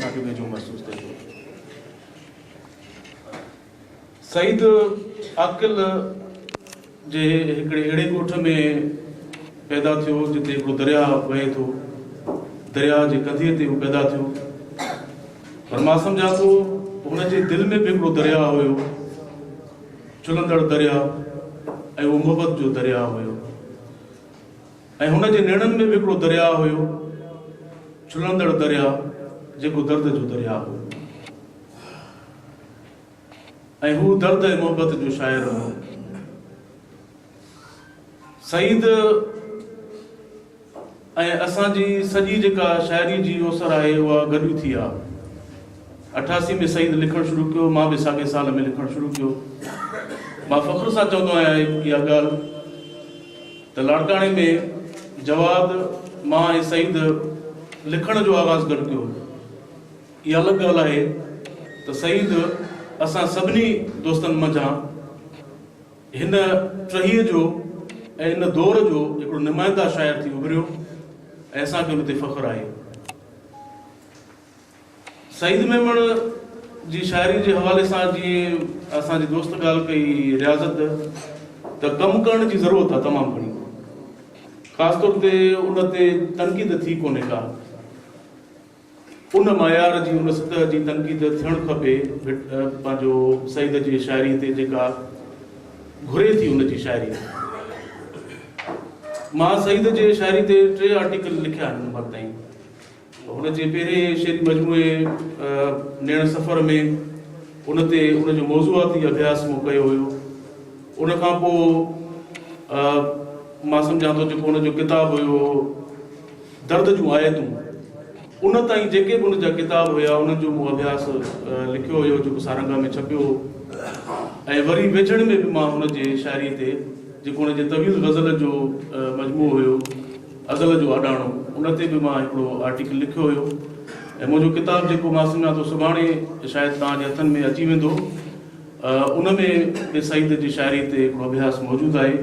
اسان کي ويجهو محسوس ٿئي ٿو. سعيد عاقل جي هڪڙي اهڙي ڳوٺ ۾ پيدا ٿيو جتي هڪڙو درياهه وهي ٿو. درياهه جي ڪنڌيء تي هو پيدا ٿيو. پر مان سمجهان ٿو هن جي دل ۾ به هڪڙو درياهه هيو، ڇلندڙ درياهه ۽ اهو محبت جو درياهه هيو. ۽ هن جي نيڻن ۾ به هڪڙو درياهه هيو، ڇلندڙ درياهه، جيڪو درد جو درياهه هيو. ۽ هو درد ۽ محبت جو شاعر هو. سعيد ۽ اسان جي سڄي جيڪا شاعري جي اوسر آهي اها گڏ ٿي آ. 88 ۾ سعيد لکڻ شروع ڪيو، مان به ساڳئي سال ۾ لکڻ شروع ڪيو. مان فخر سان چوندو آهيان اها ڳالهه ته لاڙڪاڻي ۾ جواد، مان ۽ سعيد لکڻ جو آغاز گڏ ڪيو. اها الڳ ڳالهه آهي ته سعيد اسان سڀني دوستن منجهان هن ٽهيء جو ۽ ان دور جو هڪڙو نمائنده شاعر ٿي اڀريو ۽ اسان کي ان تي فخر آهي. سعيد ميمڻ جي شاعري جي حوالي سان جيئن اسان جي دوست ڳالهه ڪئي رياضت ته ڪم ڪرڻ جي ضرورت آهي تمام گهڻي خاص طور تي ان تي تنقيد ٿي ڪونهي ڪا. ان معيار جي ان سطح جي تنقيد ٿيڻ کپي پنهنجو سعيد جي شاعري تي جيڪا گهري ٿي ان جي شاعري. مان سعيد جي شاعري تي ٽي آرٽيڪل لکيا آهن هن مهل تائين. هن جي پهرين شعري مجموعي نيڻ سفر ۾ ان تي ان جو موضوعاتي اڀياس مون ڪيو هيو. ان کان پوء مان سمجهان ٿو جيڪو ان جو ڪتاب هيو درد جون آيتون ان تائين جيڪي به ان جا ڪتاب هيا انهن جو مون اڀياس لکيو هيو جيڪو سارنگا ۾ ڇپيو هو ۽ وري ويجهڙ ۾ به مان هن جي شاعري تي جيڪو هن جي طويل غزل جو مجموعو هيو ازل جو آڏاڻو ان تي به مان هڪڙو آرٽيڪل لکيو هيو ۽ منهنجو ڪتاب جيڪو مان سمجهان ٿو سڀاڻي شايد توهان جي هٿن ۾ اچي ويندو ان ۾ به سعيد جي شاعري تي هڪڙو اڀياس موجود آهي.